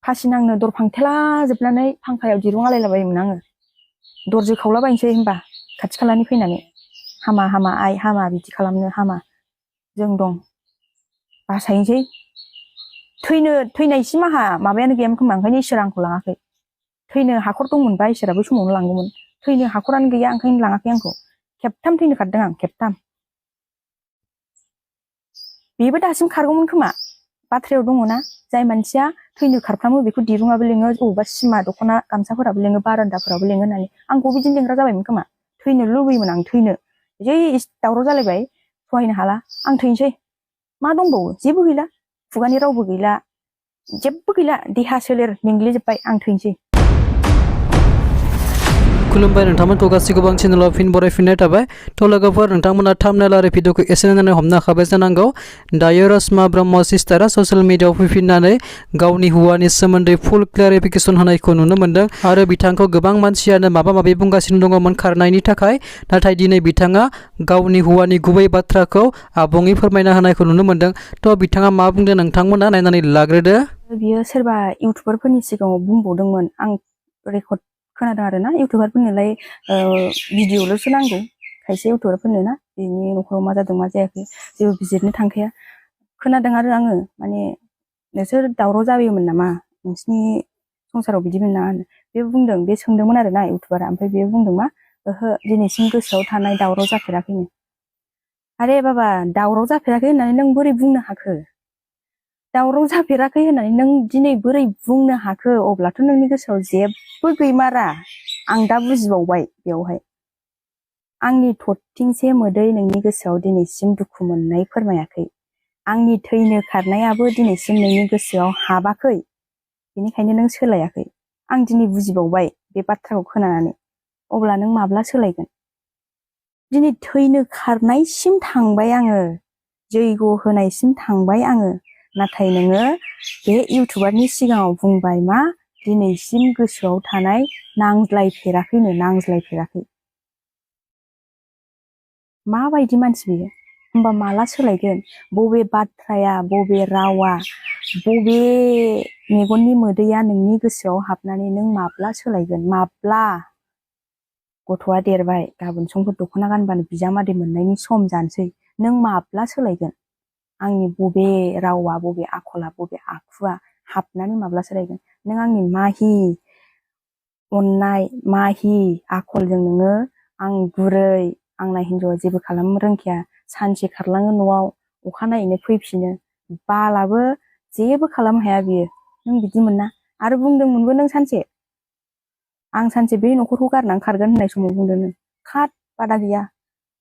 फासि नांनो दर फांथेला जोबनानै फांखायाव दिरुं आलायलाबायोमोन आङो दरजो खावलाबायनोसै होनबा खाथि खालानि फैनानै हामा हामा आइ हामा बिदि खालामनो हामा जों दं बासायनोसै थैनायसिम आंहा माबायानो गैयामोन खोमा ओंखायनो इसोरा आंखौ लाङाखै थैनो हाखर दंमोनबा इसोरा बै समावनो लांगौमोन थैनो हाखरानो गैया ओंखायनो लाङाखै आंखौ खेबथाम थैनो खारदों आं खेबथाम बेबो दासिम खारगौमोन खोमा बाथ्रायाव दङना जाय मानसिया थैनो खारफ्रामो बेखौ दिरुङाबो लेङो बबेबा सिमा दख'ना गामसाफोराबो लेङो बारान्दाफोराबो लेङो होननानै आंखौ बिदिनो लेंग्रा जाबायमोन खोमा थैनो लुबैयोमोन आं थैनो जै दावराव जालायबाय सहायनो हाला आं थैनोसै मा दंबावो जेबो गैला खुगानि रावबो गैला जेबो गैला देहा सोलेर मेंग्लिजोब्बाय आं थैनोसै खुलुमबाय नोंथांमोनखौ गासिखौबो आं चेनेलाव फिन बरायफिननाय थाबाय थ' लोगोफोर नोंथांमोना थाम्बनेल आरो भिडिअखौ एसे नायनानै हमनो हाखाबाय जानांगौ दायो रसमा ब्रह्म सिस्टारा ससियेल मिडियाआव फैफिननानै गावनि हौवानि सोमोन्दै फुल क्लेरिफिकेसन होनायखौ नुनो मोन्दों आरो बिथांखौ गोबां मानसियानो माबा माबि बुंगासिनो दङमोन खारनायनि थाखाय नाथाय दिनै बिथाङा गावनि हौवानि गुबै बाथ्राखौ आबुङै फोरमायना होनायखौ नुनो मोन्दों थ' बिथाङा मा बुंदों नोंथांमोना नायनानै लाग्रोदो बियो सोरबा इउटुबारफोरनि सिगाङाव बुंबावदोंमोन आं रेकर्ड खोनादों आरोना इउटुबारफोरनोलाय भिडिअ'ल'सो नांगौ खायसे इउटुबारफोरनो ना बिनि न'खराव मा जादों मा जायाखै जेबो बिजिरनो थांखाया खोनादों आरो आङो माने नोंसोर दावराव जायोमोन नामा नोंसिनि संसाराव बिदिमोन ना बे बुंदों बे सोंदोंमोन आरोना इउटुबारा ओमफ्राय बेयो बुंदों मा ओहो दिनैसिम गोसोआव थानाय दावराव जाफेराखैनो आरे बाबा दावराव जाफेराखै होननानै नों बोरै बुंनो हाखो दावराव जाफेराखै होननानै नों दिनै बोरै बुंनो हाखो अब्लाथ' नोंनि गोसोआव जेबो गैमारा आं दा बुजिबावबाय बेवहाय आंनि थरथिंसे मोदै नोंनि गोसोआव दिनैसिम दुखु मोननाय फोरमायाखै आंनि थैनो खारनायाबो दिनैसिम नोंनि गोसोआव हाबाखै बेनिखायनो नों सोलायाखै आं दिनै बुजिबावबाय बे बाथ्राखौ खोनानानै अब्ला नों माब्ला सोलायगोन दिनै थैनो खारनायसिम थांबाय आङो जैग' होनायसिम थांबाय आङो नाथाय नोङो बे इउटुबारनि सिगाङाव बुंबाय मा दिनैसिम गोसोआव थानाय नांज्लायफेराखै माबायदि मानसि बियो होमबा माला सोलायगोन बबे बाथ्राया बबे रावा बबे मेगननि मोदैया नोंनि गोसोआव हाबनानै नों माब्ला सोलायगोन माब्ला गथ'आ देरबाय गाबोन समफोर दख'ना गानबानो बिजामादै मोननायनि सम जानोसै नों माब्ला सोलायगोन आंनि बबे रावा बबे आखला बबे आखुआ हाबनानै माब्ला सोलायगोन नों आंनि माहि अननाय माहि आखलजों नोङो आं गुरै आंना हिन्जावआ जेबो खालामनो रोंखाया सानसे खारलाङो न'आव अखानायैनो फैफिनो बालाबो जेबो खालामनो हाया बियो नों बिदि मोना आरो बुंदोंमोनबो नों सानसे आं सानसे बे न'खरखौ गारनानै खारगोन होननाय समाव बुंदों नों खाद बादा गैया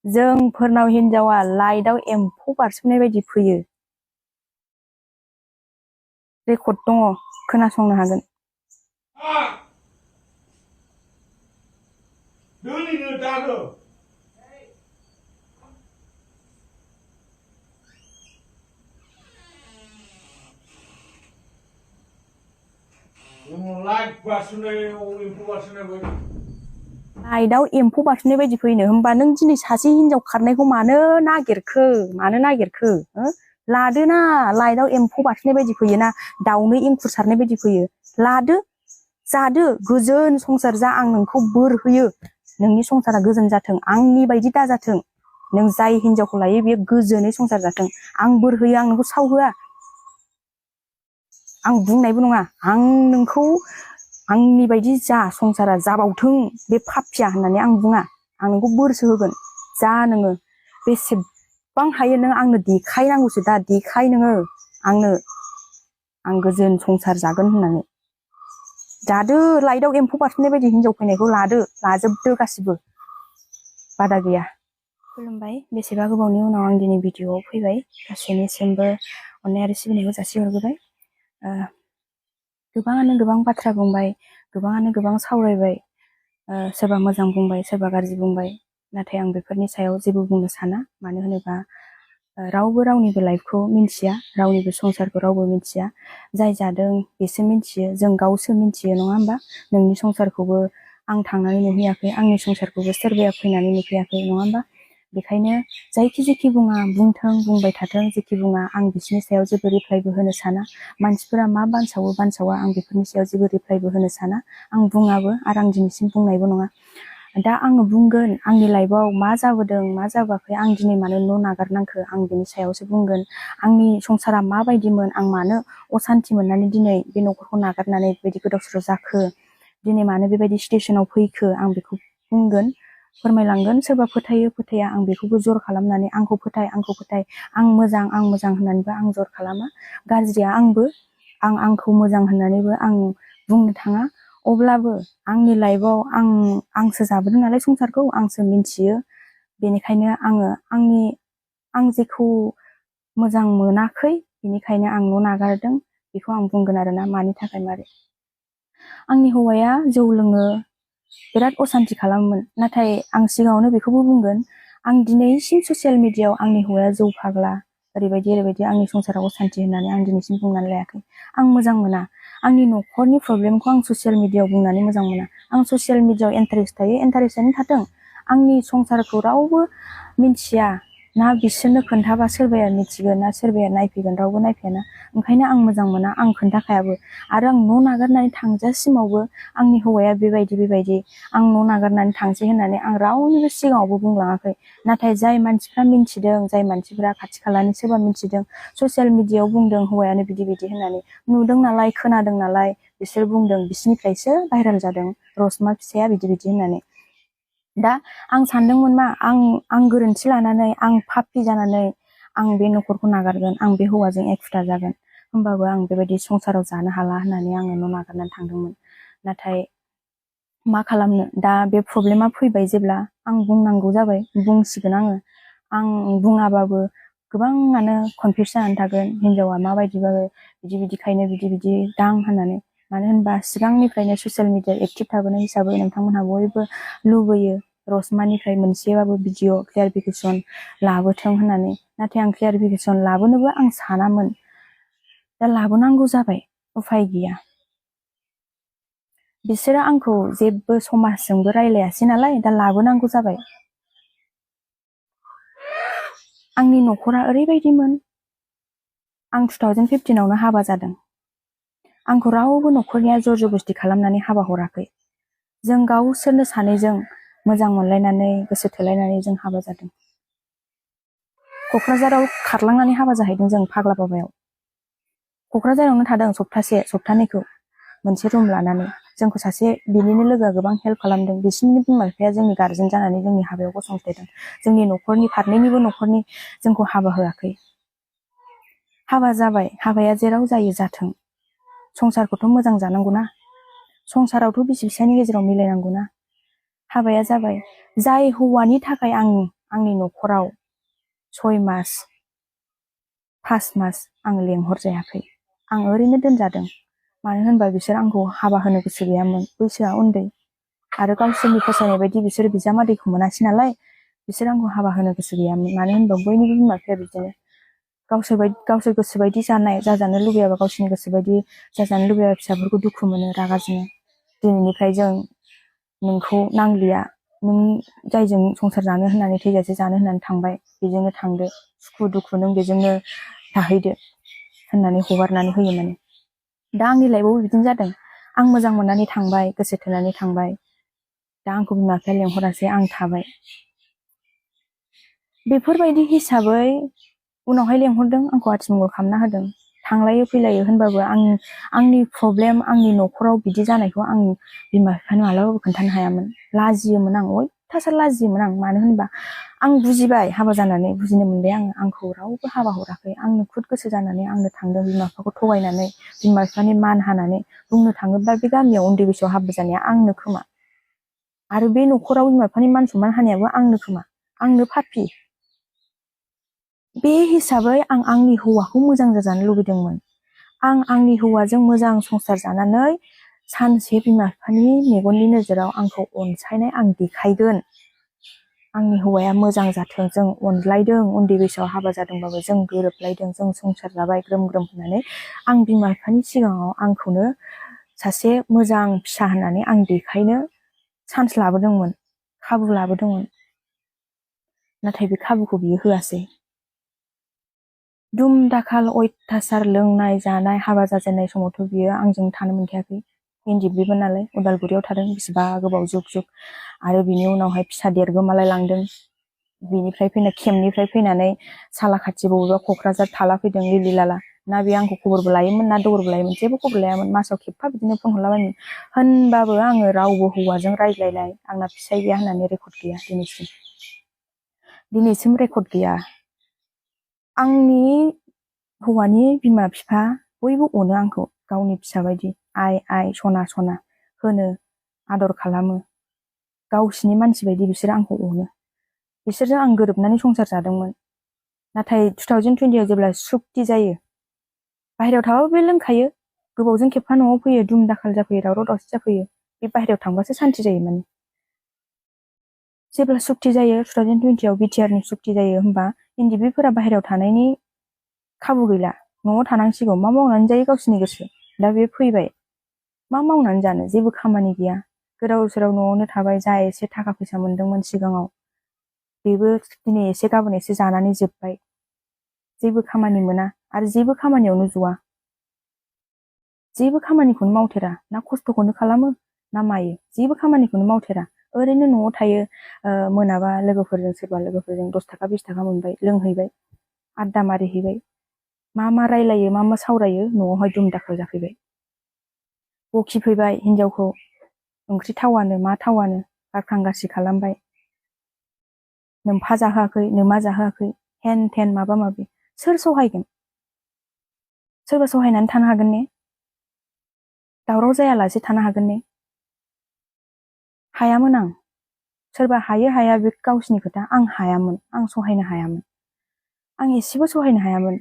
जोंफोरनाव हिन्जावा लाइटआव एम्फौ बारसोमनाय बायदि फैयो रेकर्ड दङ खोनासंनो हागोन लाइटआव एम्फौ बारसोमनाय बायदि फैनो होमबा नों दिनै सासे हिन्जाव खारनायखौ मानो नागिरखो लादोना लाइटआव एम्फौ बारसोमनाय बायदि फैयोना दाउनो एंखुर सारनाय बायदि फैयो लादो जादो गोजोन संसार जा आं नोंखौ बोर होयो नोंनि संसारा गोजोन जाथों आंनि बायदि दाजाथों नों जाय हिन्जावखौ लायो बेयो गोजोनै संसार जाथों आं बोर होयो आं नोंखौ सावहोआ आं बुंनायबो नङा आं नोंखौ आंनि बायदि जा संसारा जाबावथों बे पापिया होननानै आं बुङा आं नोंखौ बोरसो होगोन जा नोङो बेसेबां हायो नों आंनो देखायनांगौसो दा देखाय नोङो आंनो आं गोजोन संसार जागोन होननानै जादो लाइटआव एम्फौ बारसोमनाय बायदि हिन्जाव फैनायखौ लाजोबदो गासिबो बादा गैया खुलुमबाय बेसेबा गोबावनि उनाव आं दिनै भिडिअआव फैबाय गासैनिसिमबो अननाय आरो सिबिनायखौ जासिहरग्रोबाय गोबाङानो गोबां बाथ्रा बुंबाय गोबाङानो गोबां सावरायबाय सोरबा मोजां बुंबाय सोरबा गाज्रि बुंबाय नाथाय आं बेफोरनि सायाव जेबो बुंनो साना मानो होनोबा रावबो रावनिबो लाइफखौ मिन्थिया रावनिबो संसारखौ रावबो मिन्थिया जाय जादों बेसो मिन्थियो जों गावसो मिन्थियो नङा होमबा नोंनि संसारखौबो आं थांनानै नुहैयाखै आंनि संसारखौबो सोरबाया फैनानै नुफैयाखै नङा होमबा बेखायनो जायखि जेखि बुङा बुंथों बुंबाय थाथों जेखि बुङा आं बिसोरनि सायाव जेबो रिप्लाइबो होनो साना मानसिफोरा मा बानसावा आं बेफोरनि सायाव जेबो रिप्लाइबो होनो साना आं बुङाबो आरो आं दिनैसिम बुंनायबो नङा दा आङो बुंगोन आंनि लाइफआव मा जाबोदों मा जाबोआखै आं दिनै मानो न' नागारनांखो आं बिनि सायावसो बुंगोन आंनि संसारा माबायदिमोन आं मानो असान्थि मोननानै दिनै बे न'खरखौ नागारनानै बेबायदि गोदाव सोराव जाखो दिनै मानो बेबायदि सिटुएसनाव फैखो आं बेखौ बुंगोन फोरमायलांगोन सोरबा फोथायो फोथाया आं बेखौबो जर खालामनानै आंखौ फोथाय आं मोजां होननानैबो आं जर खालामा गाज्रिया आंखौ मोजां होननानैबो आं बुंनो थाङा अब्लाबो आंनि लाइफआव आंसो जाबोदों नालाय संसारखौ आंसो मिन्थियो बेनिखायनो आं जेखौ मोजां मोनाखै बेनिखायनो आं न' नागारदों बेखौ आं बुंगोन आरोना मानि थाखाय मारै आंनि हौवाया जौ लोङो बिराद असान्थि खालामोमोन नाथाय आं सिगाङावनो बेखौबो बुंगोन आं दिनैसिम ससियेल मिडियायाव आंनि हौवाया जौ फाग्ला ओरैबायदि आंनि संसाराव असान्थि होननानै आं दिनैसिम बुंनानै लायाखै आं मोजां मोना आंनि न'खरनि प्रब्लेमखौ आं ससियेल मिडियायाव बुंनानै मोजां मोना आं ससियेल मिडियायाव इन्टारेस्ट थायो इन्टारेस्टआनो थाथों आंनि संसारखौ रावबो मिन्थिया ना बिसोरनो खोन्थाबा सोरबाया मिथिगोन ना सोरबाया नायफैगोन रावबो नायफैयाना ओंखायनो आं मोजां मोना आं खोन्थाखायाबो आरो आं न' नागारनानै थांजासिमावबो आंनि हौवाया बेबायदि आं न' नागारनानै थांसै होननानै आं रावनिबो सिगाङावबो बुंलाङाखै नाथाय जाय मानसिफ्रा मिन्थिदों जाय मानसिफ्रा खाथि खालानि सोरबा मिन्थिदों ससियेल मिडियायाव बुंदों हौवायानो बिदि होननानै नुदों नालाय खोनादों नालाय बिसोर बुंदों बिसोरनिफ्रायसो भाइरेल जादों रसमा फिसाया बिदि होननानै दा आं सानदोंमोन मा आं गोरोन्थि लानानै आं पापि जानानै आं बे न'खरखौ नागारगोन आं बे हौवाजों एखुथा जागोन होमबाबो आं बेबायदि संसाराव जानो हाला होननानै आङो न' नागारनानै थांदोंमोन नाथाय मा खालामनो दा बे प्रब्लेमा फैबाय जेब्ला आं बुंनांगौ जाबाय बुंसिगोन आं बुङाबाबो गोबाङानो कनफिउस जानानै थागोन हिनजावा माबायदिबाबो बिदिखायनो बिदि दां होननानै मानो होनबा सिगांनिफ्रायनो ससियेल मिडिया एक्टिभ थाबोनाय हिसाबै नोंथांमोनहा बयबो लुबैयो रसमानिफ्राय मोनसेबाबो भिडिअ क्लियारिफिकेसन लाबोथों होननानै नाथाय आं क्लियारिफिकेसन लाबोनोबो आं सानामोन दा लाबोनांगौ जाबाय उफाय गैया बिसोरो आंखौ जेबो समाजजोंबो रायलायासै नालाय दा लाबोनांगौ जाबाय आंनि न'खरा ओरैबायदिमोन आं 2015आवनो हाबा जादों आंखौ रावबो न'खरनिया जर जबस्ति खालामनानै हाबा हराखै जों गावसोरनो सानैजों मोजां मोनलायनानै गोसो थोलायनानै जों हाबा जादों क'क्राझाराव खारलांनानै हाबा जाहैदों जों फाग्ला बाबायाव क'क्राझारावनो थादों सप्तानैखौ मोनसे रुम लानानै जोंखौ सासे बिनिनो लोगोआ गोबां हेल्प खालामदों बिसिनि बिमा बिफाया जोंनि गार्जेन जानानै जोंनि हाबायाव गसंथायदों जोंनि न'खरनि फारनैनिबो न'खरनि जोंखौ हाबा होआखै हाबा जाबाय हाबाया जेराव जायो जाथों संसारखौथ' मोजां जानांगौना संसारावथ' बिसि फिसायनि गेजेराव मिलायनांगौना हाबाया जाबाय जाय हौवानि थाखाय आंनि न'खराव 6 मास 5 मास आं लेंहरजायाखै आं ओरैनो दोनजादों मानो होनबा बिसोर आंखौ हाबा होनो गोसो गैयामोन बैसोआ उन्दै आरो गावसोरनि फसायनाय बायदि बिसोर बिजामादैखौ मोनासै नालाय बिसोर आंखौ हाबा होनो गोसो गैयामोन मानो होनबा बयनिबो बिमा बिफाया बिदिनो गावसोर गोसोबायदि जाजानो लुबैयाबा गावसोरनि गोसोबायदि जाजानो लुबैयाबा फिसाफोरखौ दुखु मोनो रागा जोङो दिनैनिफ्राय जों नोंखौ नांलिया नों जायजों संसार जानो होननानै थैजासे जानो होननानै थांबाय बेजोंनो थांदो सुखु दुखु नों बेजोंनो थाहैदो होननानै हगारनानै होयो माने दा आंनि लाइफआवबो बिदिनो जादों आं मोजां मोननानै थांबाय गोसो थोनानै थांबाय दा आंखौ बिमा बिफाया लेंहरासै आं थाबाय बेफोरबायदि हिसाबै उनावहाय लेंहरदों आंखौ आथिमंगल खालामना होदों थांलायो फैलायो होनबाबो आंनि प्रब्लेम आंनि न'खराव बिदि जानायखौ आं बिमा बिफानो मालाबाबो खोन्थानो हायामोन लाजियोमोन आं अयथासार लाजियोमोन आं मानो होनबा आं बुजिबाय हाबा जानानै बुजिनो मोनबाय आंखौ रावबो हाबा हराखै आंनो खुद गोसो जानानै आंनो थांदों बिमा बिफाखौ थगायनानै बिमा बिफानि मान हानानै बुंनो थाङोब्ला बे गामियाव उन्दै बैसोआव हाबा जानाया आंनो खोमा आरो बे न'खराव बिमा बिफानि मान सनमान हानायाबो आंनो खोमा आंनो पापि बे हिसाबै आं आंनि हौवाखौ मोजां जाजानो लुबैदोंमोन आं आंनि हौवाजों मोजां संसार जानानै सानसे बिमा बिफानि मेगननि नोजोराव आंखौ अनसायनाय आं देखायगोन आंनि हौवाया मोजां जाथों जों अनलायदों उन्दै बैसोआव हाबा जादोंबाबो जों गोरोबलायदों जों संसार जाबाय ग्रोम होननानै आं बिमा बिफानि सिगाङाव आंखौनो सासे मोजां फिसा होननानै आं देखायनो चान्स लाबोदोंमोन खाबु लाबोदोंमोन नाथाय बे खाबुखौ बियो होआसै। दुम दाखाल अयथासार लोंनाय जानाय हाबा जाजेननाय समावथ' बियो आंजों थानो मोनखायाखै। इन्दिबिबो नालाय उदालगुरियाव थादों बेसेबा गोबाव जुग जुग आरो बिनि उनावहाय फिसा देरगोमालाय लांदों। बिनिफ्राय खेमनिफ्राय फैनानै सालाखाथि बबेबा क'क्राझार थाला फैदों लिलि लाला। ना बे आंखौ खबरबो लायोमोन ना दबरबो लायोमोन, जेबो खबर लायामोन। मासाव खेबफा बिदिनो फन हरलाबायोमोन। होनबाबो आङो रावबो हौवाजों रायज्लायलाय आंना फिसाय गैया होननानै रेकर्ड गैया दिनैसिम रेकर्ड गैया। आंनि हौवानि बिमा बिफा बयबो अनो आंखौ गावनि फिसा बायदि आइ आइ सना सना होनो आदर खालामो। गावसिनि मानसि बायदि बिसोरो आंखौ अनो। बिसोरजों आं गोरोबनानै संसार जादोंमोन। नाथाय 2020 जेब्ला सुक्ति जायो, बाहेरायाव थाबाबो बे लोंखायो, गोबावजों खेबफा न'आव फैयो, दुम दाखाल जाफैयो, दावराव दावसि जाफैयो। बे बाहेरायाव थांबासो सान्ति जायो माने। जेब्ला सुक्ति जायो 2020 बिटिआरनि सुक्ति जायो, होमबा इन्दिबिफोरा बाहेरायाव थानायनि खाबु गैला। न'आव थानांसिगौ, मा मावनानै जायो गावसिनि गोसो। दा बे फैबाय, मा मावनानै जानो, जेबो खामानि गैया। गोदाव सोराव न'आवनो थाबाय। जा एसे थाखा फैसा मोनदोंमोन सिगाङाव, बेबो दिनै एसे गाबोन एसे जानानै जोब्बाय। जेबो खामानि मोना आरो जेबो खामानियावनो ज'आ। जेबो खामानिखौनो मावथेरा, ना खस्थ'खौनो खालामो ना मायो, जेबो खामानिखौनो मावथेरा। ओरैनो न'आव थायो। मोनाबा लोगोफोरजों सोरबा लोगोफोरजों 10 थाखा 20 थाखा मोनबाय, लोंहैबाय, आड्डा मारिहैबाय। मा रायलायो मा सावरायो, न'आवहाय दुम दाखाल जाफैबाय। बखिफैबाय हिनजावखौ, ओंख्रि थावानो मा थावानो गारखां गारसि खालामबाय। नोमफा जाहोआखै, नोमा जाहोआखै, हेन थेन माबा माबि। सोर सहायगोन? सोरबा सहायनानै थानो हागोन ने? दावराव जायालासे थानो हागोन ने? हायामोन आं। सोरबा हायो हाया बे गावसिनि खोथा, आं हायामोन। आं सहायनो हायामोन। आं एसेबो सहायनो हायामोन।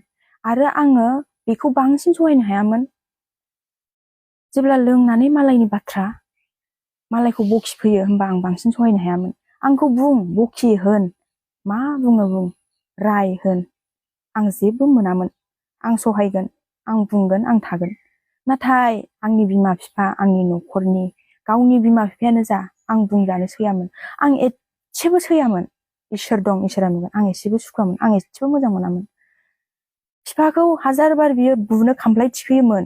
आरो आङो बेखौ बांसिन सहायनो हायामोन जेब्ला लोंनानै मालायनि बाथ्रा, मालायखौ बखिफैयो, होमबा आं बांसिन सहायनो हायामोन। आंखौ बुं, बखि होन, मा बुङो बुं, राय होन, आं जेबो मोनामोन। आं सहायगोन, आं बुंगोन, आं थागोन। नाथाय आंनि बिमा बिफा, आंनि न'खरनि, गावनि बिमा बिफायानो जा, आं बुंजानो सैयामोन। आं एसेबो सैयामोन। इसोर दं, इसोरा नुगोन। आं एसेबो सुखुवामोन, आं एसेबो मोजां मोनामोन। बिफाखौ हाजार बार बियो बुनो खामफ्लाय थिखोयोमोन।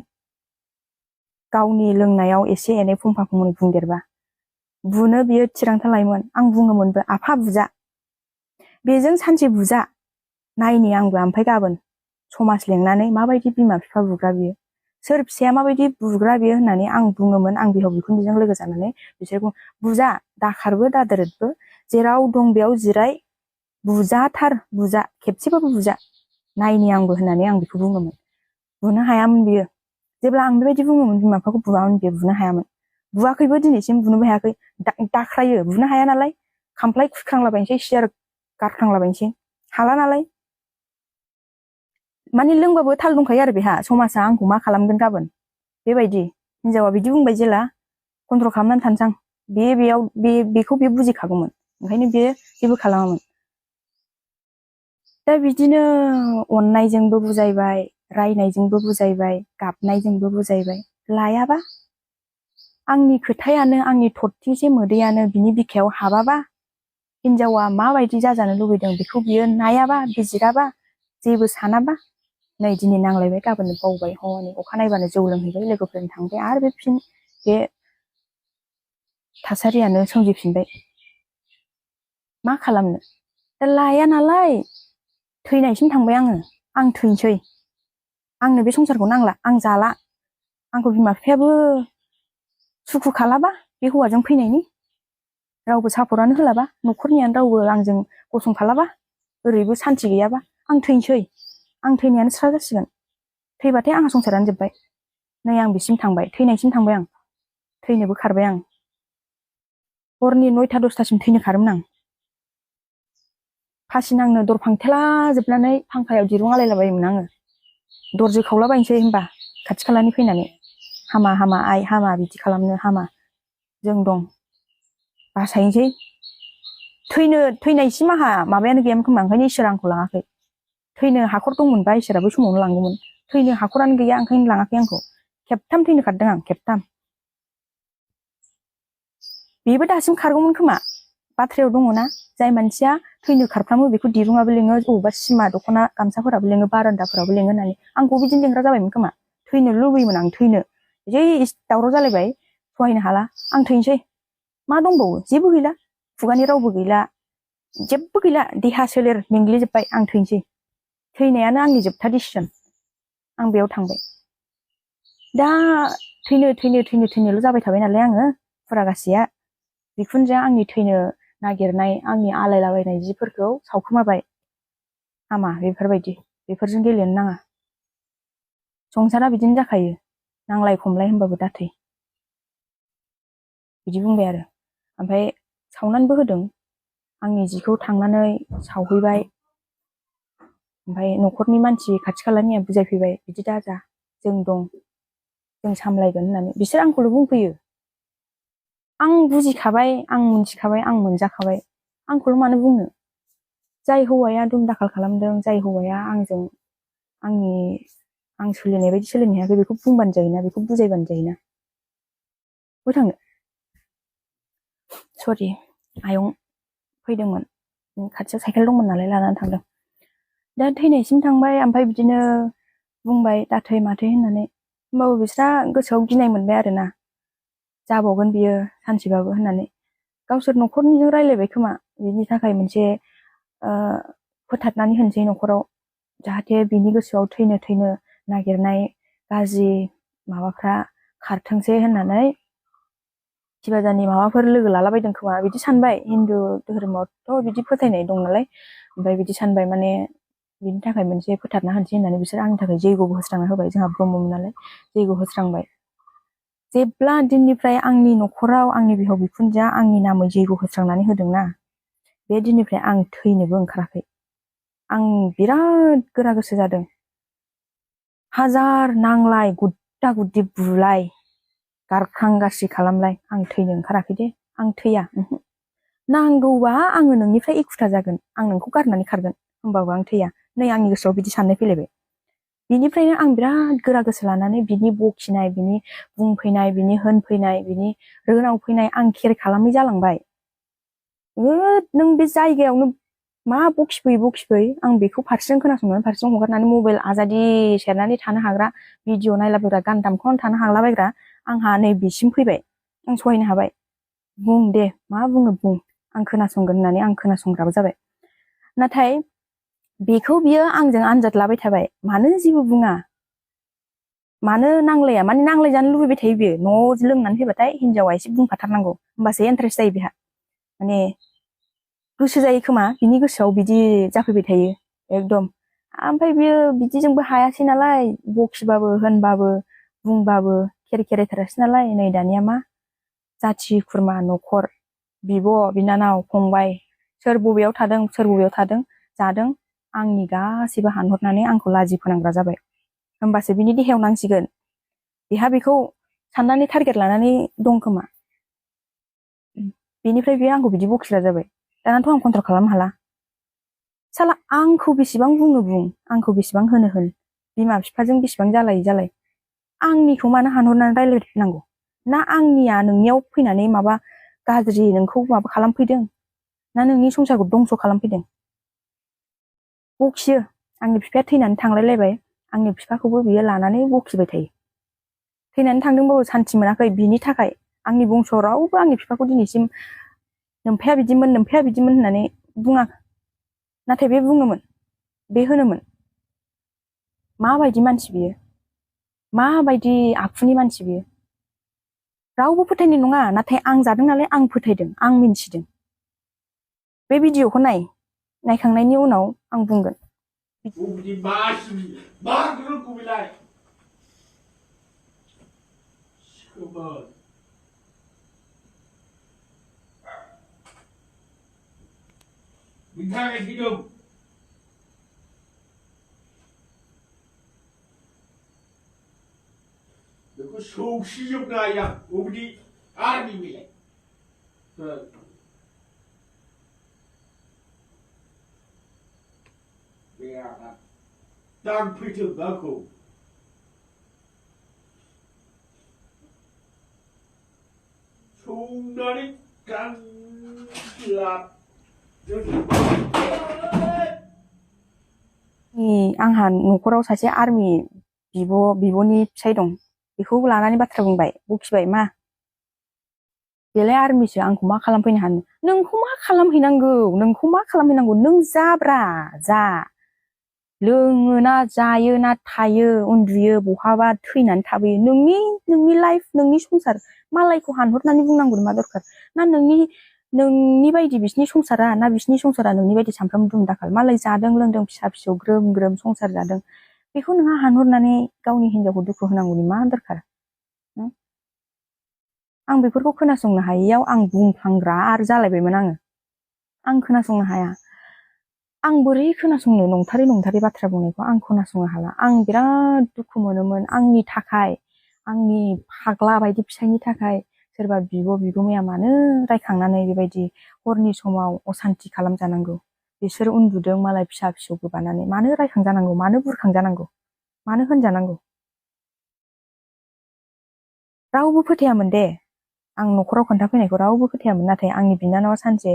गावनि लोंनायाव एसे एनै फंफा फंनै बुंदेरबा बुनो बियो थिरांथा लायोमोन। आं बुङोमोनबो, आफा बुजा, बेजों सानसे बुजा नायनि आंबो ओमफ्राय गाबोन समाज लेंनानै माबायदि बिमा बिफा बुग्रा बियो, सोर फिसाया माबायदि बुग्रा बियो होननानै आं बुङोमोन। आं बिहाव बिखुनजोजों लोगो जानानै बिसोरखौ बुजा, दाखारबो दादोरदबो, जेराव दं बेयाव जिराय, बुजाथार, बुजा, खेबसेबाबो बुजा नायनि आंबो होननानै आं बेखौ बुङोमोन। बुनो हायामोन बियो। जेब्ला आं बेबायदि बुङोमोन, बिमा बिफाखौ बुवामोन, बियो बुनो हायामोन। बुवाखैबो, दिनैसिम बुनोबो हायाखै। दाख्रायो, बुनो हाया नालाय, खामफ्लाय खुख्रांलाबायनोसै, सियार गारख्रांलाबायनोसै, हाला नालाय। माने लोंबाबो थाल दंखायो आरो बेहा, समाजा आंखौ मा खालामगोन गाबोन, बेबायदि। हिनजावा बिदि बुंबाय जेला, कन्ट्रल खालामनानै थानोसां। बेखौ बे बुजिखागौमोन, ओंखायनो बे जेबो खालामामोन। दा बिदिनो अननायजोंबो बुजायबाय, रायनायजोंबो बुजायबाय, गाबनायजोंबो बुजायबाय, लायाबा। आंनि खोथायानो, आंनि थरथिंसे मोदैयानो बिनि बिखायाव हाबाबा, हिनजावा माबायदि जाजानो लुबैदों बेखौ बियो नायाबा, बिजिराबा, जेबो सानाबा, नै दिनै नांलायबाय, गाबोननो बावबाय, हनै अखानायबानो जौ लोंहैबाय, लोगोफोरजों थांबाय, आरो बे थासारियानो सोमजिफिनबाय। मा खालामनो? दा लाया नालाय, थैनायसिम थांबाय आङो। आं थैनोसै, आंनो बे संसारखौ नांला, आं जाला। आंखौ बिमा बिफायाबो सुखु खालाबा बे हौवाजों फैनायनि, रावबो सापर्टआनो होलाबा, न'खरनियानो रावबो आंजों गसंफालाबा, ओरैबो सान्थि गैयाबा, आं थैनोसै। आं थैनायानो स्रा जासिगोन। थैबाथाय आंहा संसारानो जोब्बाय। नै आं बिसिम थांबाय, थैनायसिम थांबाय आं। थैनोबो खारबाय आं। हरनि 9टा 10टासिम थैनो खारोमोन आं। फासि नांनो दर फांथेला जोबनानै फांखायाव दिरुं आलायलाबायोमोन आङो। दर जोखावलाबायनोसै होनबा खाथि खालानि फैनानै, हामा हामा आइ, हामा बिदि खालामनो हामा, जों दं, बासायनोसै। थैनायसिम आंहा माबायानो गैयामोन खोमा, ओंखायनो इसोरा आंखौ लाङाखै। थैनो हाखर दंमोनबा इसोरा बै समावनो लांगौमोन। थैनो हाखरानो गैया, ओंखायनो लाङाखै आंखौ। खेबथाम थैनो खारदों आं, खेबथाम। बेबो दासिम खारगौमोन खोमा, बाथ्रायाव दङ ना, जाय मानसिया थैनो खारफ्रामो बेखौ दिरुङाबो लिङो अबेबा सिमा दख'ना गामसाफोराबो लिङो बारान्दाफोराबो लिङो होननानै आंखौ बिदिनो लिंग्रा जाबायमोन खोमा थैनो लुबैयोमोन आं थैनो जै दावराव जालायबाय सहायनो हाला आं थैनोसै मा दंबावो जेबो गैला खुगानि रावबो गैला जेबो गैला देहा सोलेर मेंग्लिजोब्बाय आं थैनोसै थैनायानो आंनि जोबथा डिसिसन आं बेयाव थांबाय दा थैनोल' जाबाय थाबाय नालाय आङो फुरागासेया बिखुनजोआ आंनि थैनो नागिरनाय आंनि आलायलाबायनाय जिफोरखौ सावखोमाबाय हामा बेफोरजों गेलेनो नाङा संसारा बिदिनो जाखायो नांलाय खमलाय होनबाबो दाथै बिदि बुंबाय आरो ओमफ्राय सावनानैबो होदों आंनि जिखौ थांनानै सावहैबाय ओमफ्राय न'खरनि मानसि खाथि खालानिया बुजायफैबाय बिदि दाजा जों दं जों सामलायगोन होननानै बिसोर आंखौल' बुंफैयो आं बुजिखाबाय आं मिथिखाबाय आं मोनजाखाबाय आंखौल' मानो बुंनो जाय हौवाया दुम दाखाल खालामदों जाय हौवाया आंजों आं सोलिनाय बायदि सोलिनो हायाखै बेखौ बुंबानो जायोना बेखौ बुजायबानो जायोना बबेयाव थांनो सरि आयं फैदोंमोन खाथियाव साइकेल दंमोन नालाय लानानै थांदों दा थैनायसिम थांबाय ओमफ्राय बिदिनो बुंबाय दाथै माथै होननानै होमबाबो बिस्रा गोसोआव गिनाय मोनबाय आरोना जाबावगोन बियो सानसेबाबो होननानै गावसोर न'खरनिजों रायलायबाय खोमा बिनि थाखाय मोनसे फोथारनानै होनसै न'खराव जाहाथे बिनि गोसोआव थैनो नागिरनाय गाज्रि माबाफ्रा खारथोंसै होननानै खिबाजानि माबाफोर लोगो लालाबायदों खोमा बिदि सानबाय हिन्दु धोरोमावथ' बिदि फोथायनाय दं नालाय ओमफ्राय बिदि सानबाय माने बिनि थाखाय मोनसे फोथारना होनसै होननानै बिसोर आंनि थाखाय जैग'बो होस्रांना होबाय जोंहा ब्रह्ममोन नालाय जैग' होस्रांबाय जेब्ला दिननिफ्राय आंनि न'खराव आंनि बिहाव बिखुनजोआ आंनि नामै जैग' होस्रांनानै होदोंना बे दिननिफ्राय आं थैनोबो ओंखाराखै आं बिराद गोरा गोसो जादों हाजार नांलाय गुद्दा गुद्दि बुलाय गारखां गारसि खालामलाय आं थैनो ओंखाराखै दे आं थैया नांगौबा आङो नोंनिफ्राय एखुथा जागोन आं नोंखौ गारनानै खारगोन होमबाबो आं थैया नै आंनि गोसोआव बिदि साननाय फैलायबाय बिनिफ्रायनो आं बिराद गोरा गोसो लानानै बिनि बखिनाय बिनि बुंफैनाय बिनि होनफैनाय बिनि रोनाव फैनाय आं केर खालामै जालांबाय नों बे जायगायावनो मा बखिफै आं बेखौ फारसेजों खोनासंनानै फारसेजों हगारनानै मबाइल आजादि सेरनानै थानो हाग्रा भिडिअ नायलाबायग्रा गान दामख'नानै थानो हालाबायग्रा आंहा नै बिसिम फैबाय आं सहायनो हाबाय बुं दे मा बुङो बुं आं खोनासंगोन होननानै आं खोनासंग्राबो जाबाय नाथाय बेखौ बियो आंजों आनजाद लाबाय थाबाय मानो जेबो बुङा मानो नांलाया माने नांलायजानो लुबैबाय थायो बियो न'आव लोंनानै फैबाथाय हिनजावा एसे बुंफाथारनांगौ होमबासो इन्टारेस्ट जायो बेहा माने गोसो जायो खोमा बिनि गोसोआव बिदि जाफैबाय थायो एकदम ओमफ्राय बियो बिदिजोंबो हायासै नालाय बखिबाबो होनबाबो बुंबाबो खेरेथारासै नालाय नै दानिया मा जाथि खुरमा न'खर बिब' बिनानाव फंबाय सोर बबेयाव थादों जादों आंनि गासैबो हानहरनानै आंखौ लाजि फोनांग्रा जाबाय होमबासो बिनि देहायाव नांसिगोन बेहा बेखौ साननानै टारगेट लानानै दं खोमा बेनिफ्राय बेयो आंखौ बिदि बखिग्रा जाबाय दानाथ' आं कन्ट्रल खालामनो हाला साला आंखौ बेसेबां बुङो बुं आंखौ बेसेबां होन बिमा बिफाजों बेसेबां जालाय आंनिखौ मानो हानहरनानै रायलायनांगौ ना आंनिया नोंनियाव फैनानै माबा गाज्रि नोंखौ माबा खालामफैदों ना नोंनि संसारखौ दंस' खालामफैदों बखियो आंनि बिफाया थैनानै थांलायलायबाय आंनि बिफाखौबो बियो लानानै बखिबाय थायो थैनानै थांदोंबाबो सान्थि मोनाखै बिनि थाखाय आंनि बंस' रावबो आंनि बिफाखौ दिनैसिम नोमफाया बिदिमोन होननानै बुङाखै नाथाय बे बुङोमोन बे होनोमोन माबायदि मानसि बियो माबायदि आखुनि मानसि बियो रावबो फोथायनाय नङा नाथाय आं जादों नालाय आं फोथायदों आं मिन्थिदों बे भिडिअखौ नायखांनायनि उनाव आं बुंगोन बेखौ सौसिजोबनो हायो आं बबेदि आर्मि बेलाय बे आंहा दांफैथों आंखौ सौनानै गांलाब आंहा न'खराव सासे आर्मि बिब'नि फिसाय दं बेखौ लानानै बाथ्रा बुंबाय बखिबाय मा बेलाय आर्मिसो आंखौ मा खालामफैनो हानो नोंखौ मा खालामहैनांगौ नों जाब्रा जा लोङोना जायोना थायो उन्दुयो बहाबा थैनानै थाबोयो नोंनि लाइफ नोंनि संसार मालायखौ हानहरनानै बुंनांगौ मा दरखार ना नोंनि बायदि बिसिनि संसारा ना बिसिनि संसारा नोंनि बायदि सानफ्रामबो दुम दाखाल मालाय जादों लोंदों फिसा फिसौ ग्रोम ग्रोम संसार जादों बेखौ नोंहा हानहरनानै गावनि हिनजावखौ दुखु होनांगौनि मा दरखार आं बेफोरखौ खोनासंनो हायैयाव आं बुंफ्लांग्रा आरो जालायबायमोन आं खोनासंनो हाया आं बोरै खोनासंनो नंथारै बाथ्रा बुंनायखौ आं खोनासंनो हाला आं बिराद दुखु मोनोमोन आंनि थाखाय आंनि फाग्ला बायदि फिसायनि थाखाय सोरबा बिगुमाया मानो रायखांनानै बेबायदि हरनि समाव असान्ति खालामजानांगौ बिसोर उन्दुदों मालाय फिसा फिसौ गोबानानै मानो रायखांजानांगौ मानो बुरखांजानांगौ मानो होनजानांगौ रावबो फोथायामोन दे आं न'खराव खोन्थाफैनायखौ रावबो फोथायामोन नाथाय आंनि बिनानावा सानसे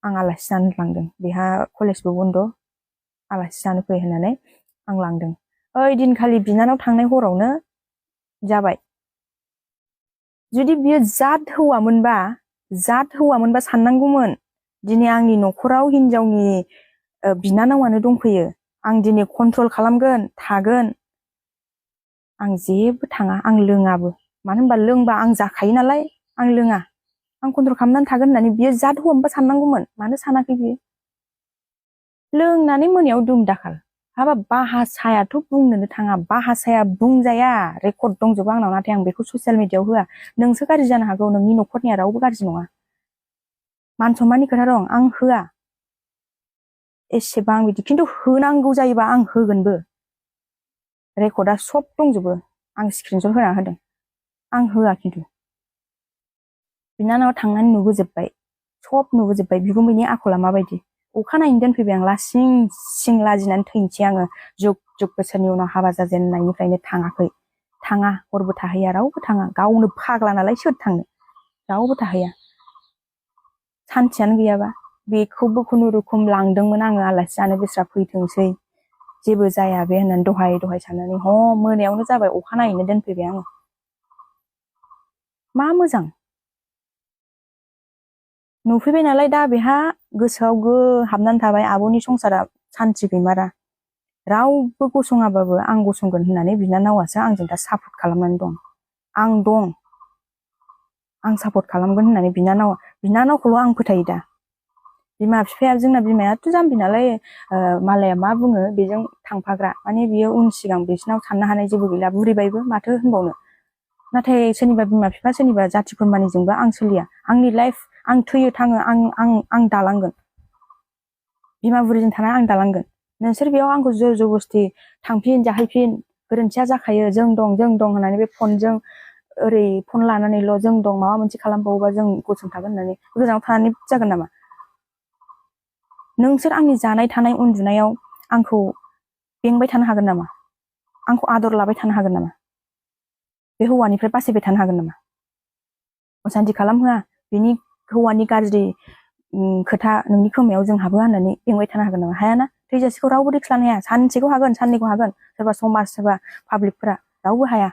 आं आलासि जानो लांदों बेहा कलेजबो बन्द आलासि जानो फै होननानै आं लांदों ओइ दिनखालि बिनानाव थांनाय हरावनो जाबाय जुदि बियो जाद हौवामोनबा साननांगौमोन दिनै आंनि न'खराव हिनजावनि बिनानावानो दंफैयो आं दिनै कन्ट्रल खालामगोन थागोन आं जेबो थाङा आं लोङाबो मानो होनबा लोंबा आं जाखायो नालाय आं लोङा आं कन्ट्रल खालामनानै थागोन होननानै बियो जाद हौवामोनबा साननांगौमोन मानो सानाखै बियो लोंनानै मोनायाव दुम दाखाल हाबाब बाहासायाथ' बुंनोनो थाङा बाहासाया बुंजाया रेकर्ड दंजोबो आंनाव नाथाय आं बेखौ ससियेल मिडियायाव होआ नोंसो गाज्रि जानो हागौ नोंनि न'खरनिया रावबो गाज्रि नङा मान सनमाननि खोथा दं आं होआ एसेबां बिदि खिन्थु होनांगौ जायोबा आं होगोनबो रेकर्डआ सब दंजोबो आं स्क्रिनशट होना होदों आं होआ खिन्थु बिनानावा थांनानै नुबोजोब्बाय बिगुमैनि आखला माबायदि अखानायैनो दोनफैबाय आं लासिं सिं लाजिनानै थैनोसै आङो जुग बोसोरनि उनाव हाबा जाजेननायनिफ्रायनो थाङा हरबो थाहैया रावबो थाङा गावनो फाग्ला नालाय सोर थांनो रावबो थाहैया सान्थियानो गैयाबा बेखौबो खुनुरुखुम लांदोंमोन आङो आलासि जानो बिस्रा फैथोंसै जेबो जाया बे होननानै दहाय साननानै मोनायावनो जाबाय अखानायैनो दोनफैबाय आङो मा मोजां नुफैबाय नालाय दा बेहा गोसोआव हाबनानै थाबाय आब'नि संसारा सान्थि गैमारा रावबो गसङाबाबो आं गसंगोन होननानै बिनानावासो आंजों दा सापर्ट खालामनानै दं आं सापर्ट खालामगोन होननानै बिनानावखौल' आं फोथायो दा बिमा बिफाया जोंना बिमायाथ' जाम्बि नालाय मालाया मा बुङो बेजों थांफाग्रा माने बियो उन सिगां बिसिनाव साननो हानाय जेबो गैला बुरिबायबो माथो होनबावनो नाथाय सोरनिबा बिमा बिफा सोरनिबा जाथि खुरमानिजोंबो आं सोलिया आंनि लाइफ आं थैयो थाङो आं दालांगोन बिमा बुरिजों थाना आं दालांगोन नोंसोर बेयाव आंखौ जर जबरदस्ति थांफिन जाहैफिन गोरोन्थिया जाखायो जों दं होननानै बे फनजों ओरै फन लानानैल' जों दं माबा मोनसे खालामबावोबा जों गसंथागोन होननानै गोजानाव थानानै जागोन नामा नोंसोर आंनि जानाय थानाय उन्दुनायाव आंखौ बेंबाय थानो हागोन नामा आंखौ आदर लाबाय थानो हागोन नामा बे हौवानिफ्राय बासायबाय थानो हागोन नामा असान्ति खालामहोआ बिनि हौवानि गाज्रि खोथा नोंनि खोमायाव जों हाबो होननानै बेंबाय थानो हागोन नामा हायाना थैजासेखौ रावबो रिक्स लानो हाया सानसेखौ हागोन साननैखौ हागोन सोरबा समाज सोरबा पाब्लिकफोरा रावबो हाया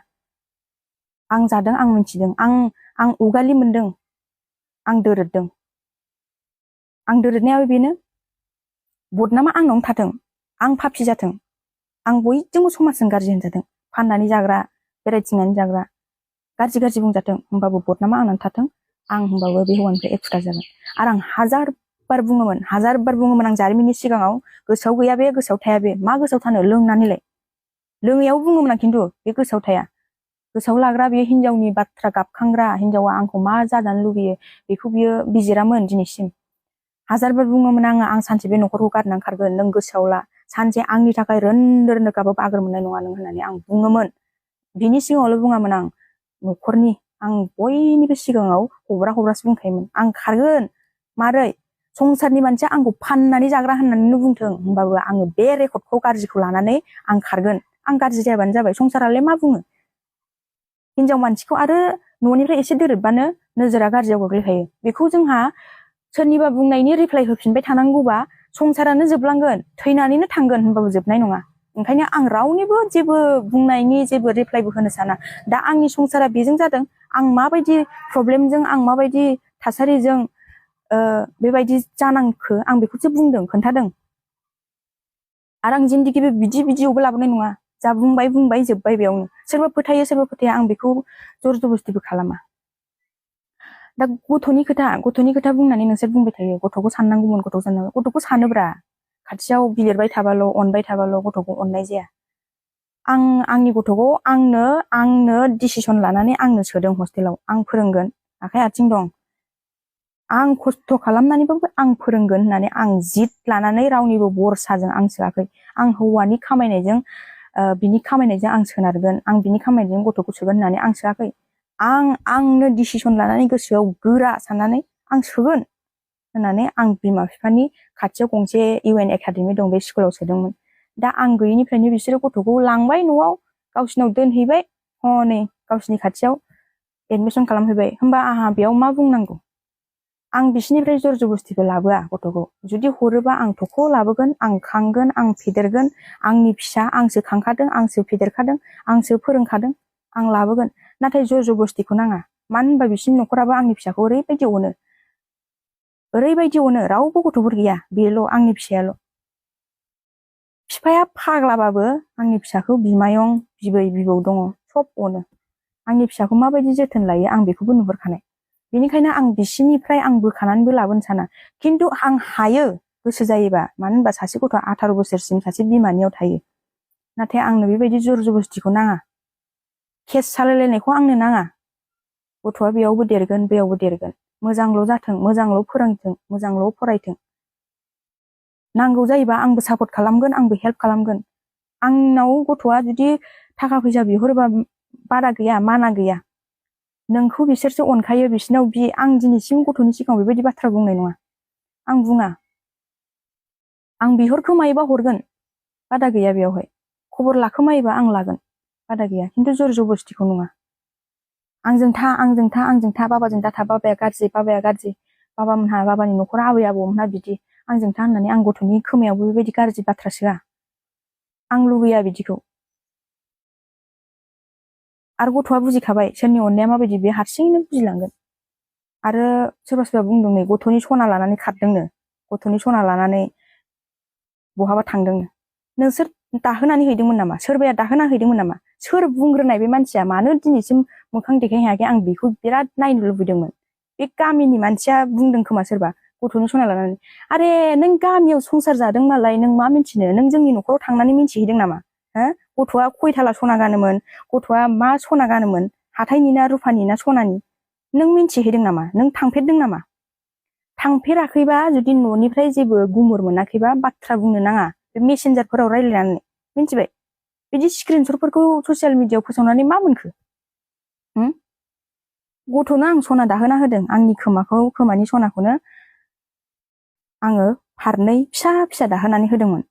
आं जादों आं मिथिदों आं उगालि मोनदों आं दोरोदनायाबो बेनो बदनामा आंनावनो थाथों आं पापि जाथों आं बयजोंबो समाजजों गाज्रि होनजाथों फाननानै जाग्रा बेरायथिंनानै जाग्रा गाज्रि बुंजाथों होमबाबो बदनामा आंनावनो थाथों आं होमबाबो बे हौवानिफ्राय एखुथा जागोन आरो आं हाजार बार बुङोमोन आं जारिमिननि सिगाङाव गोसोआव गैया बे गोसोआव थाया बे मा गोसोआव थानो लोंनानैलाय लोङैयाव बुङोमोन आं खिन्थु बे गोसोआव थाया गोसोआव लाग्रा बे हिनजावनि बाथ्रा गाबखांग्रा हिनजावा आंखौ मा जाजानो लुबैयो बेखौ बियो बिजिरामोन दिनैसिम हाजारबार बुङोमोन आं सानसे बे न'खरखौ गारनानै खारगोन नों गोसोआव ला सानसे आंनि थाखाय रोन्दो गाबाबो आगोर मोननाय नङा नों होननानै आं बुङोमोन बिनि सिगाङावल' बुङामोन आं न'खरनि आं बयनिबो सिगाङाव हब्रासो बुंखायोमोन आं खारगोन मारै संसारनि मानसिया आंखौ फाननानै जाग्रा होननानैनो बुंथों होमबाबो आङो बे रेकर्डखौ गाज्रिखौ लानानै आं खारगोन आं गाज्रि जायाबानो जाबाय संसारालाय मा बुङो हिनजाव मानसिखौ आरो न'निफ्राय एसे दोरोदबानो नोजोरा गाज्रियाव गोग्लैखायो बेखौ जोंहा सोरनिबा बुंनायनि रिप्लाइ होफिनबाय थानांगौबा संसारानो जोबलांगोन थैनानैनो थांगोन होनबाबो जोबनाय नङा ओंखायनो आं रावनिबो जेबो बुंनायनि जेबो रिप्लाइबो होनो साना दा आंनि संसारा बेजों जादों आं माबायदि प्रब्लेमजों आं माबायदि थासारिजों बेबायदि जानांखो आं बेखौसो बुंदों खोन्थादों आरो आं जिन्दगिबो बिदि भिडिअबो लाबोनाय नङा जा बुंबाय जोब्बाय बेयावनो सोरबा फोथायो सोरबा फोथाया आं बेखौ जर जबस्तिबो खालामा दा गथ'नि खोथा बुंनानै नोंसोर बुंबाय थायो गथ'खौ साननांगौमोन गथ'खौ सानोब्रा खाथियाव बिलिरबाय थाबाल' अनबाय थाबाल' गथ'खौ अननाय जाया आं आंनि गथ'खौ आंनो डिसिसन लानानै आंनो सोदों हस्टेलाव आं फोरोंगोन आखाइ आथिं दं आं खस्थ' खालामनानैबाबो आं फोरोंगोन होननानै आं जिद लानानै रावनिबो बरसाजों आं सोआखै आं हौवानि खामायनायजों बिनि खामायनायजों आं सोनारगोन आं बिनि खामायनायजों गथ'खौ सोगोन होननानै आं सोआखै आंनो डिसिसन लानानै गोसोआव गोरा साननानै आं सोगोन होननानै आं बिमा बिफानि खाथियाव गंसे UN एकाडेमि दं बे स्कुलाव सोदोंमोन दा आं गैयिनिफ्रायनो बिसोरो गथ'खौ लांबाय न'आव गावसिनाव दोनहैबाय हनै गावसिनि खाथियाव एडमिसन खालामहैबाय होमबा आंहा बेयाव मा बुंनांगौ आं बिसिनिफ्राय जर जबस्तिबो लाबोआ गथ'खौ जुदि हरोबा आं थख' लाबोगोन आं खांगोन आं फेदेरगोन आंनि फिसा आंसो खांखादों आंसो फेदेरखादों आंसो फोरोंखादों आं लाबोगोन नाथाय जर जबस्तिखौ नाङा मानो होनबा बिसिनि न'खराबो आंनि फिसाखौ ओरैबायदि अनो रावबो गथ'फोर गैया बेल' आंनि फिसायाल' बिफाया फाग्लाबाबो आंनि फिसाखौ बिमायं बिबै बिबौ दङ सब अनो आंनि फिसाखौ माबायदि जोथोन लायो आं बेखौबो नुहुरखानाय बेनिखायनो आं बिसिनिफ्राय आं बोखानानैबो लाबोनो साना खिन्थु आं हायो गोसो जायोबा मानो होनबा सासे गथ'आ 18 बोसोरसिम सासे बिमानियाव थायो नाथाय आंनो बेबायदि जर जबस्तिखौ नाङा केस सालायलायनायखौ आंनो नाङा गथ'आ बेयावबो देरगोन बेयावबो देरगोन मोजांल' जाथों मोजांल' फोरोंथों मोजांल' फरायथों नांगौ जायोबा आंबो सापर्ट खालामगोन आंबो हेल्प खालामगोन आंनाव गथ'आ जुदि थाखा फैसा बिहरोबा बादा गैया माना गैया नोंखौ बिसोरसो अनखायो बिसिनाव आं दिनैसिम गथ'नि सिगाङाव बेबायदि बाथ्रा बुंनाय नङा आं बुङा आं बिहरखोमायोबा हरगोन बादा गैया बेयावहाय खबर लाखोमायोबा आं लागोन बादा गैया खिन्थु जर जबस्तिखौ नङा आंजों था बाबाजों दाथा बाबाया गाज्रि बाबानि न'खरा आबै आबौमोनहा बिदि आंजों था होननानै आं गथ'नि खोमायावबो बेबायदि गाज्रि बाथ्रा सोआ आं लुबैया बिदिखौ आरो गथ'आ बुजिखाबाय सोरनि अननाया माबायदि बे हारसिङैनो बुजिलांगोन आरो सोरबा बुंदों नै गथ'नि सना लानानै खारदोंनो गथ'नि सना लानानै बहाबा थांदोंनो नोंसोर दाहोनानै हैदोंमोन नामा सोरबाया दाहोना हैदोंमोन नामा सोर बुंग्रोनाय बे मानसिया मानो दिनैसिम मोखां देखायनो हायाखै आं बेखौ बिराद नायनो लुबैदोंमोन बे गामिनि मानसिया बुंदों खोमा सोरबा गथ'नि सना लानानै आरे नों गामियाव संसार जादों नालाय नों मा मिथिनो नों जोंनि न'खराव थांनानै मिथिहैदों नामा गथ'आ खयथाला सना गानोमोन गथ'आ मा सना गानोमोन हाथायनि ना रुफानि ना सनानि नों मिथिहैदों नामा नों थांफेरदों नामा थांफेराखैबा जुदि न'निफ्राय जेबो गुमुर मोनाखैबा बाथ्रा बुंनो नाङा बे मेसेन्जारफोराव रायज्लायनानै मिथिबाय बिदि स्क्रिनशटफोरखौ ससियेल मिडियायाव फोसावनानै मा मोनखो गथ'नो आं सना दाहोना होदों आंनि खोमानि सनाखौनो आङो फारनै फिसा फिसा दाहोनानै होदोंमोन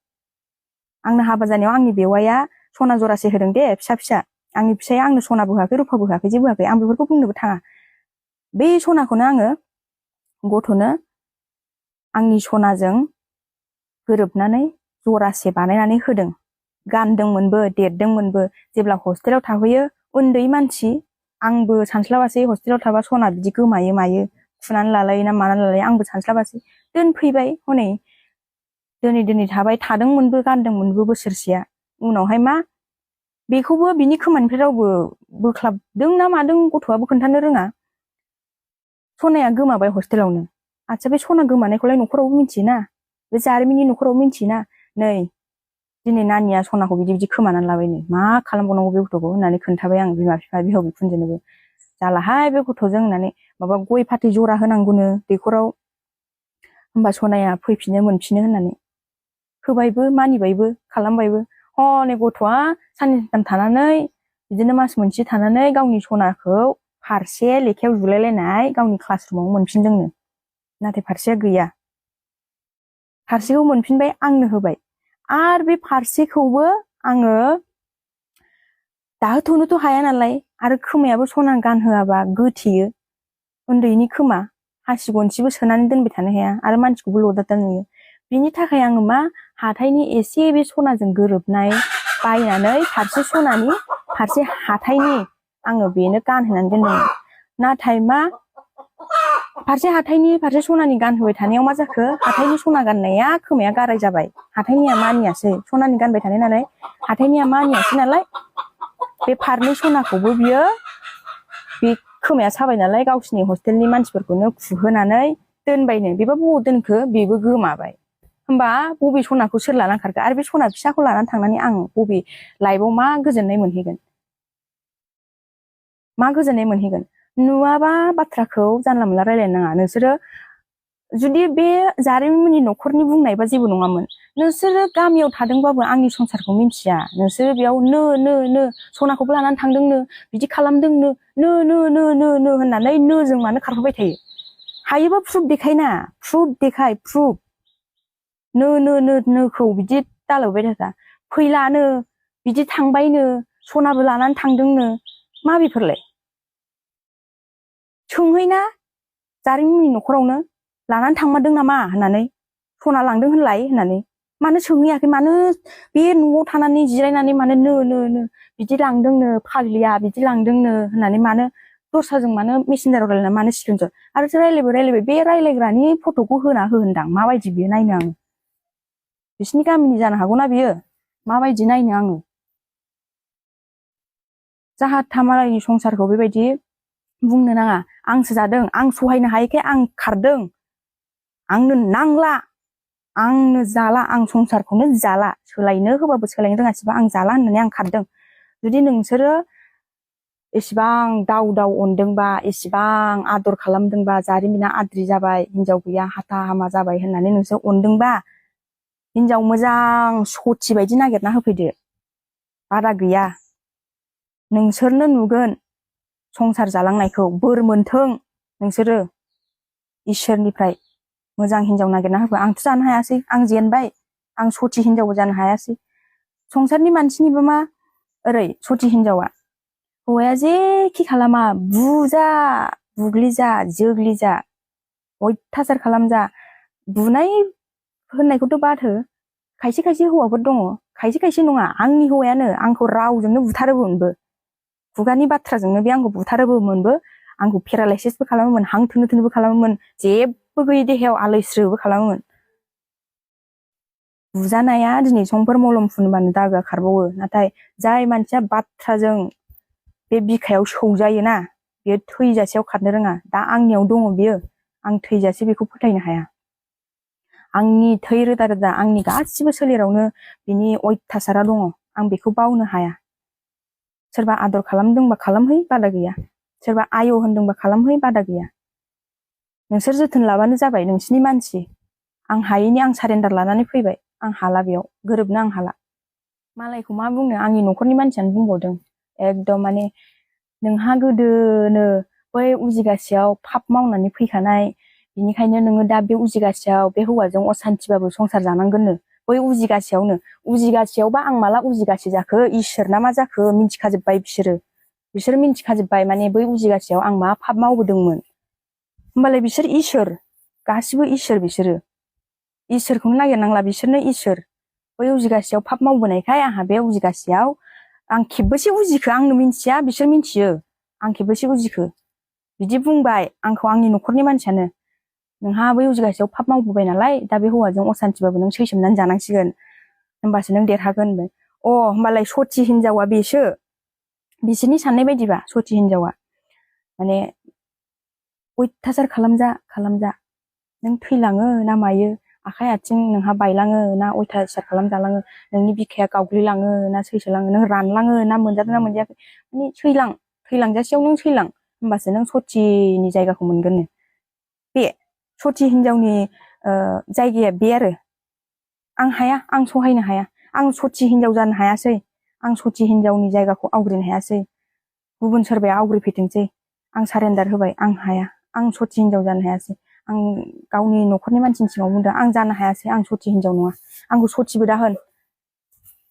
आंनो हाबा जानायाव आंनि बेवाइया सना जरासे होदों दे फिसा आंनि फिसाया आंनो सनाबो होआखै रुफाबो होआखै जेबो होआखै आं बेफोरखौ बुंनोबो थाङा बे सनाखौनो आङो गथ'नो आंनि सनाजों गोरोबनानै जरासे बानायनानै होदों गानदोंमोनबो देरदोंमोनबो जेब्ला हस्टेलाव थाहैयो उन्दै मानसि आंबो सानस्लाबासै हस्टेलाव थाबा सना बिदि गोमायो मायो फुनानै लालायो ना मानानै लालायो आंबो सानस्लाबासै दोनफैबाय हनै दोनै थाबाय थादोंमोनबो गानदोंमोनबो बोसोरसेया उनावहाय मा बेखौबो बिनि खोमानिफ्राय रावबो बोख्लाबदों ना मादों गथ'आबो खोन्थानो रोङा सनाया गोमाबाय हस्टेलावनो आच्छा बे सना गोमानायखौलाय न'खरावबो मिथियोना बे जारिमिननि न'खराव मिथियोना नै दिनै नानिया सनाखौ बिदि खोमानानै लाबायनो मा खालामबावनांगौ बे गथ'खौ होननानै खोन्थाबाय आं बिमा बिफा बिहाव बिखुनजोनोबो जालाहाय बे गथ'जों होननानै माबा गय फाथै जरा होनांगौनो दैखराव होमबा सनाया फैफिनो मोनफिनो होननानै होबायबो मानिबायबो खालामबायबो हनै गथ'आ साननै सानथाम थानानै बिदिनो मास मोनसे थानानै गावनि सनाखौ फारसे लेखायाव जुलायलायनाय गावनि क्लासरुमाव मोनफिनदोंनो नाथाय फारसेया गैया फारसेखौ मोनफिनबाय आंनो होबाय आरो बे फारसेखौबो आङो दाहोथ'नोथ' हाया नालाय आरो खोमायाबो सना गानहोआबा गोथेयो उन्दैनि खोमा हासि गनसिबो सोनानै दोनबाय थानो हाया आरो मानसिखौबो लदादा नुयो बिनि थाखाय आङो मा हाथायनि एसे बे सनाजों गोरोबनाय बायनानै फारसे सनानि फारसे हाथायनि आङो बेनो गानहोनानै दोनदोंमोन नाथाय मा फारसे हाथायनि फारसे सनानि गानहोबाय थानायाव मा जाखो हाथायनि सना गाननाया खोमाया गाराय जाबाय हाथायनिया मानियासै सनानि गानबाय थानाय नालाय हाथायनिया मानियासै नालाय बे फारनै सनाखौबो बियो बे खोमाया साबाय नालाय गावसिनि हस्टेलनि मानसिफोरखौनो खुहोनानै दोनबायनो बेबा बबाव दोनखो बेबो गोमाबाय होमबा बबे सनाखौ सोर लानानै खारखो आरो बे सना फिसाखौ लानानै थांनानै आं बबे लाइफआव मा गोजोननाय मोनहैगोन मा गोजोननाय मोनहैगोन नुवाबा बाथ्राखौ जानला मोनला रायलायनो नाङा नोंसोरो जुदि बे जारिमिननि न'खरनि बुंनायबा जेबो नङामोन नोंसोरो गामियाव थादोंबाबो आंनि संसारखौ मिन्थिया नोंसोरो बेयाव नो सनाखौबो लानानै थांदोंनो बिदि खालामदोंनो नो होननानै जों मानो खारफाबाय थायो हायोबा प्रुफ देखायना प्रुफ देखाय प्रुफ नोखौ बिदि दालावबाय थाखा फैलानो बिदि थांबायनो सनाबो लानानै थांदोंनो मा बेफोरलाय सोंहैना जारिमिननि न'खरावनो लानानै थांमारदों नामा होननानै सना लांदों होनलाय होननानै मानो सोंहैयाखै मानो बे न'आव थानानै जिरायनानै मानो नो बिदि लांदोंनो फाग्लिया बिदि लांदोंनो होननानै मानो दस्राजों मानो मेसेन्जाराव रायलायना मानो स्क्रिनशट आरो रायलायबाय बे रायलायग्रानि फट'खौ होनदां माबायदि बियो नायनो आङो बिसिनि गामिनि जानो हागौना बियो माबायदि नायनो आङो जाहा थामालायनि संसारखौ बेबायदि बुंनो नाङा आंसो जादों आं सहायनो हायैखाय आं खारदों आंनो नांला आंनो जाला आं संसारखौनो जाला सोलायनो होबाबो सोलायनो रोङासैबा आं जाला होननानै आं खारदों जुदि नोंसोरो एसेबां दाव अनदोंबा एसेबां आदर खालामदोंबा जारिमिना आद्रि जाबाय हिनजाव गैया हाथा हामा जाबाय होननानै नोंसोर अनदोंबा हिनजाव मोजां सथि बायदि नागिरना होफैदो बारा गैया नोंसोरनो नुगोन संसार जालांनायखौ बोर मोनथों नोंसोरो इसोरनिफ्राय मोजां हिनजाव नागिरना होफै आंथ' जानो हायासै आं जेनबाय आं सथि हिनजावबो जानो हायासै संसारनि मानसिनिबो मा ओरै सथि हिनजावा हौवाया जेखि खालामा बुजा बुग्लिजा जोग्लिजा अयथासार खालामजा बुनाय होननायखौथ' बाद हो खायसे खायसे हौवाफोर दङ खायसे नङा आंनि हौवायानो आंखौ रावजोंनो बुथारोमोनबो खुगानि बाथ्राजोंनो बे आंखौ बुथारोबोमोनबो आंखौ पेरालाइसिसबो खालामोमोन हां थोनो खालामोमोन जेबो गैयै देहायाव आलैस्रोबो खालामोमोन बुजानाया दिनै समफोर मलम फुनबानो दागोआ खारबावो नाथाय जाय मानसिया बाथ्राजों बे बिखायाव सौजायोना बेयो थैजासेयाव खारनो रोङा दा आंनियाव दङ बियो आं थैजासे बेखौ फोथायनो हाया आंनि थै रोदा आंनि गासिबो सोलेरावनो बिनि अयथासारा दङ आं बेखौ बावनो हाया सोरबा आदर खालामदोंबा खालामहै बादा गैया सोरबा आय होनदोंबा खालामहै बादा गैया नोंसोर जोथोन लाबानो जाबाय नोंसिनि मानसि आं हायैनि आं सारेन्डार लानानै फैबाय आं हाला बेयाव गोरोबनो आं हाला मालायखौ मा बुंनो आंनि न'खरनि मानसियानो बुंबावदों एकदम माने नोंहा गोदोनो बै उजिगासेयाव पाप मावनानै फैखानाय बिनिखायनो नोङो दा बे उजिगासेयाव बे हौवाजों असान्थिबाबो संसार जानांगोननो बै उजिगासेयावबा आं माला उजिगासे जाखो इसोरना मा जाखो मिन्थिखाजोब्बाय बिसोर मिन्थिखाजोब्बाय माने बै उजिगासेयाव आं मा पाप मावबोदोंमोन होमबालाय बिसोर इसोर गासिबो इसोर इसोरखौनो नागिरनांला बिसोरनो इसोर बै उजिगासेयाव पाप मावबोनायखाय आंहा बे उजिगासेयाव आं खेबबेसे उजिखो आंनो मिन्थिया बिसोर मिन्थियो आं खेबबेसे उजिखो बिदि बुंबाय आंखौ आंनि न'खरनि मानसियानो नोंहा बै उजिगासेयाव पाप मावबोबाय नालाय दा बे हौवाजों असान्थिबाबो नों सैसोमनानै जानांसिगोन होमबासो नों देरहागोन होनबाय होमबालाय सथि हिनजावा बेसो बिसोरनि साननाय बायदिबा सथि हिनजावा माने अयथासार खालामजा नों थैलाङो ना मायो आखाइ आथिं नोंहा बायलाङो ना अयथासार खालामजालाङो नोंनि बिखाया गावग्लिलाङो ना सैसोलाङो नों रानलाङो ना मोनजादों ना मोनजायाखै माने थैलांजासेयाव नों सैलां होमबासो नों सथिनि जायगाखौ मोनगोन बे सथि हिनजावनि जायगाया बे आरो आं हाया आं सहायनो हाया आं सथि हिनजाव जानो हायासै आं सथि हिनजावनि जायगाखौ आवग्रिनो हायासै गुबुन सोरबाया आवग्रिफैथोंसै आं सारेन्डार होबाय आं हाया आं सथि हिनजाव जानो हायासै आं गावनि न'खरनि मानसिनि सिगाङाव बुंदों आं जानो हायासै आं सथि हिनजाव नङा आंखौ सथिबो दाहोन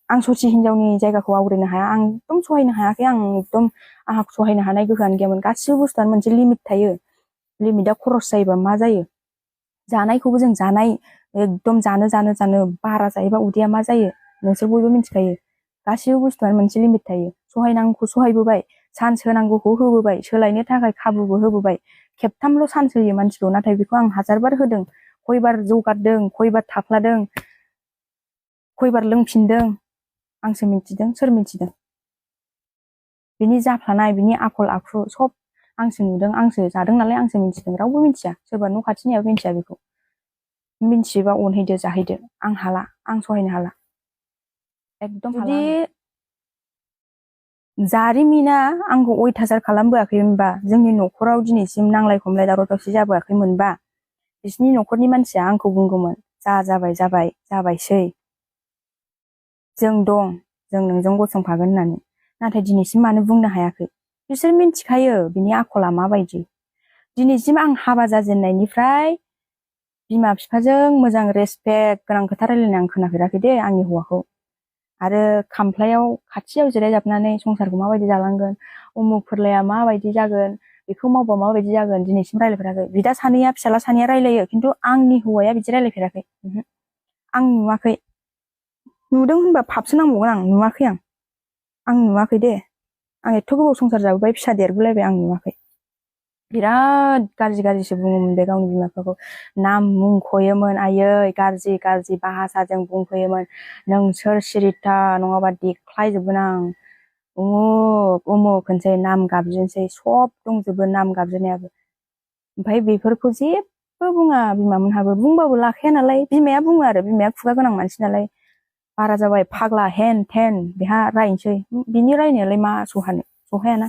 आं सथि हिनजावनि जायगाखौ आवग्रिनो हाया आं एकदम सहायनो हायाखै आंहा सहायनो हानाय गोहोआनो गैयामोन गासिबो बुस्थुआनो मोनसे लिमिट थायो लिमिटआ खरस जायोबा मा जायो जानायखौबो जों जानाय एकदम जानो बारा जायोबा उदैया मा जायो नोंसोर बयबो मिथिखायो गासिबो बुस्थुआनो मोनसे लिमिट थायो सहायनांगौखौ सहायबोबाय चान्स होनांगौखौ होबोबाय सोलायनो थाखाय खाबुबो होबोबाय खेबथामल' चान्स होयो मानसिखौ नाथाय बेखौ आं हाजारबार होदों खयबार जौगारदों खयबार थाफ्लादों खयबार लोंफिनदों आंसो मिथिदों सोर मिथिदों बिनि जाफ्लानाय बिनि आखल आखु सब आंसो नुदों आंसो जादों नालाय आंसो मिथिदों रावबो मिथिया सोरबा न' खाथिनियाबो मिथिया बेखौ मिथियोबा अनहैदो जाहैदो आं हाला आं सहायनो हाला एकदम जुदि जारिमिना आंखौ अयथासार खालामबोआखैमोनबा जोंनि न'खराव दिनैसिम नांलाय खमलाय दावराव दावसि जाबोआखैमोनबा बिसिनि न'खरनि मानसिया आंखौ बुंगौमोन जाबायसै जों दं जों नोंजों गसंफागोन होननानै नाथाय दिनैसिम मानो बुंनो हायाखै बिसोर मिथिखायो बिनि आखला माबायदि दिनैसिम आं हाबा जाजेननायनिफ्राय बिमा बिफाजों मोजां रेसपेक्ट गोनां खोथा रायलायनाय आं खोनाफेराखै दे आंनि हौवाखौ आरो खामफ्लायाव खाथियाव जिरायजाबनानै संसारखौ माबायदि जालांगोन उमुक फोरलाया माबायदि जागोन बेखौ मावबा माबायदि जागोन दिनैसिम रायलायफेराखै बिदा सानैया फिसाला सानैया रायलायो खिन्थु आंनि हौवाया बिदि रायलायफेराखै आं नुवाखै नुदों होनबा पापसो नांबावगोन आं नुवाखै आं नुवाखै दे आं एथ' गोबाव संसार जाबोबाय फिसा देरबोलायबाय आं नुवाखै बिराद गाज्रिसो बुङोमोन बे गावनि बिमा बिफाखौ नाम मुंख'योमोन आयै गाज्रि भाषाजों बुंफैयोमोन नोंसोर सिरिथा नङाबा देख्लायजोबगोन आं उमुक होनसै नाम गाबज्रिनोसै सब दंजोबो नाम गाबज्रिनायाबो ओमफ्राय बेफोरखौ जेबो बुङा बिमामोनहाबो बुंबाबो लाखाया नालाय बिमाया बुङो आरो बिमाया खुगा गोनां मानसि नालाय बारा जाबाय फाग्ला हेन थेन बेहा रायनोसै बिनि रायनायालाय मा सहानो सहायाना